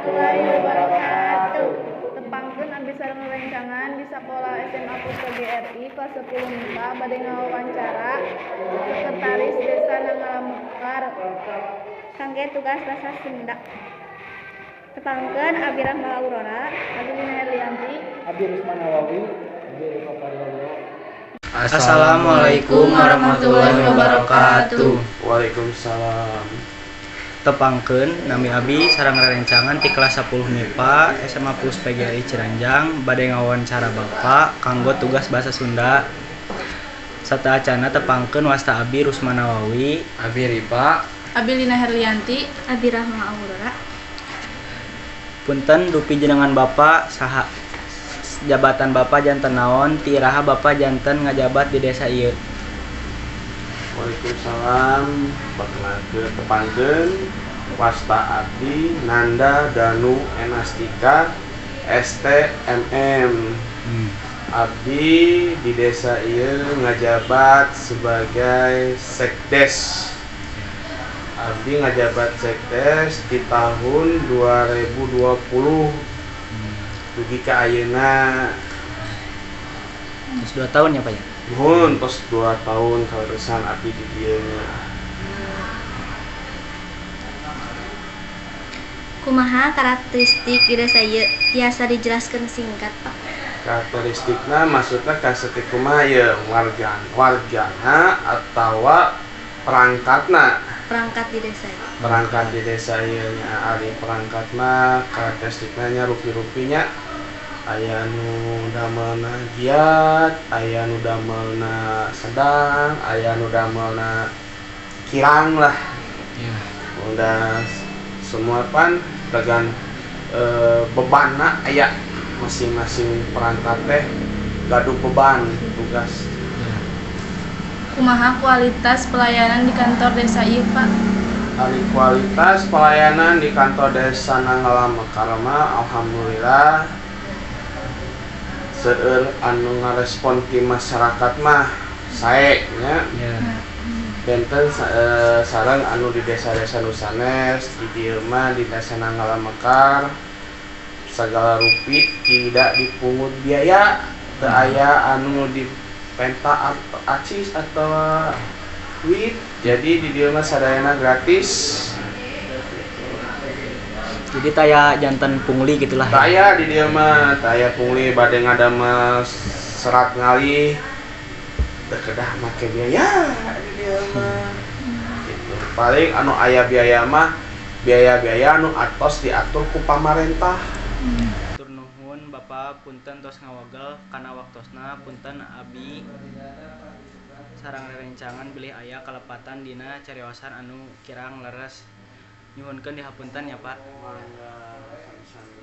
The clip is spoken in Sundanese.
Warahmatullahi wabarakatuh. Tepangkeun abdi sareng rerencangan di Sakola SMA Plus PGRI kelas 10 MIPA bade ngawawancara Sekretaris Desa Nanggala Mekar kangge tugas bahasa Sunda. Tepangkeun, Abi Rahma Aurora. Abi Lina Herlianti. Abi Rusman Nawawi. Abi Rifa Karyono. Assalamualaikum warahmatullahi wabarakatuh. Waalaikumsalam. Tepangkeun, nami abi sareng rerencangan ti kelas 10 MIPA SMA Plus PGRI Ciranjang bade ngawawancara Bapak kanggo tugas bahasa Sunda. Sateuacanna, tepangkeun, wasta abi Rusman Nawawi. Abi Ripa. Abi Lina Herlianti. Abi Rahma Aurora. Punten, dupi jenengan Bapak saha, jabatan Bapak janten naon, ti iraha Bapak janten ngajabat di desa ieu? Waalaikumsalam. Perkenalkeun, tepangkeun, wasta abdi Nanda Danu Enastika STMM. Abdi di desa ieu ngajabat sebagai sekdes. Abdi ngajabat sekdes di tahun 2020 dugi ka ayeuna. Terus 2 tahun ya, Pak, ya? Muhun, tos 2 tahun kaleresan abdi di dieu nya. Kumaha karakteristik di desa ieu, tiasa dijelaskeun singkat, Pak? Karakteristikna maksudnya karakteristik kumaha ieu, warga wargana atawa perangkatna? Perangkat di desa ieu. Perangkat di desa ieu nya, ari perangkat mah karakteristikna nya rupi-rupinya, aya nu damelna giat, aya nu damelna sedang, aya nu damelna kirang lah. Udah semua pan dengan bebanna, aya masing-masing perangkat teh gaduh beban tugas. Kumaha kualitas pelayanan di kantor desa ieu, Pak? Ari kualitas pelayanan di kantor desa Nanggala Mekar mah alhamdulillah, seueur anu ngarespon ti masyarakat mah sae nya. Benten sareng anu di desa-desa nu sanes. Di dieu mah, di desa Nanggala Mekar, segala rupi tidak dipungut biaya, teu aya anu dipenta acis atau duit, jadi di dieu mah sadayana gratis. Jadi taya janten pungli gitulah. Teu aya di dieu mah, teu aya pungli. Bade ngadamel serat ngalih teu kedah make biaya di dieu mah gitu. Paling anu aya biaya mah biaya-biaya anu atos diatur ku pamarentah. Hatur nuhun, Bapak, punten tos ngawagel kana waktosna. Punten abi sareng rerencangan bilih aya kalepatan dina cariosan anu kirang leres, nyuhunkeun dihapunten ya, Pak. Mangga, sami-sami.